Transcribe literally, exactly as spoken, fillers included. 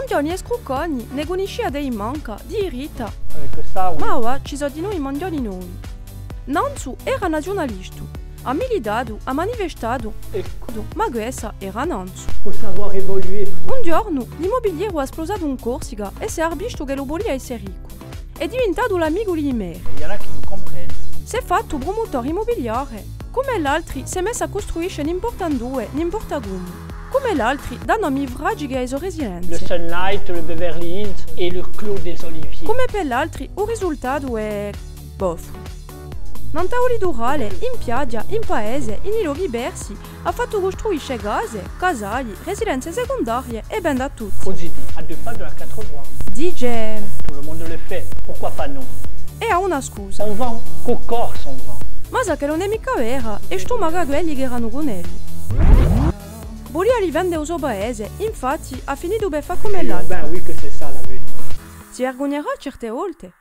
Manghjoni è scrucconi ne cunnisciate in manca, di diritta. Avec ça, oui. Ma avà ci sò dinò i manghjoni novi. Nanzu era naziunalistu, hà militatu, hà manifestatu, è ma quessa era Nanzu. Faut savoir évoluer. Un ghjornu, l'immobiliaru hà splosatu in Corsica è s'hè avvistu ch'ellu vulia esse riccu. Hè diventatu l'amicu di i meri. Il y en a qui nous comprennent. S'hè fattu prumutore immobiliare. Cum'è l'altri, s'hè messu à custruisce n'importa induve, n'importa cumu. Cum'è l'altri, dà nomi fragichi à e so residenze. Le Sunlight, le Beverly Hills et le Clos des Oliviers. Cum'è per l'altri, u risultatu hè bofu. Nant'à u liturale, in piaghja, in paese, in i lochi persi, hà fattu custruisce case, casali, residenze secundarie è vende à tutti. Aux idées, à deux pas de la quatre voies. Dice. Tout le monde le fait, pourquoi pas nous ? È hà una scusa. On vend, qu'aux Corses on vend. Ma sà ch'ellu ùn hè micca vera, è stumaca quelli ch'eranu cun ellu. Vulia rivende u so paese, infatti hà finitu per fà cum'è l'altri. Ben oui, que c'est ça l'avenir. Si vergugnerà certe volte.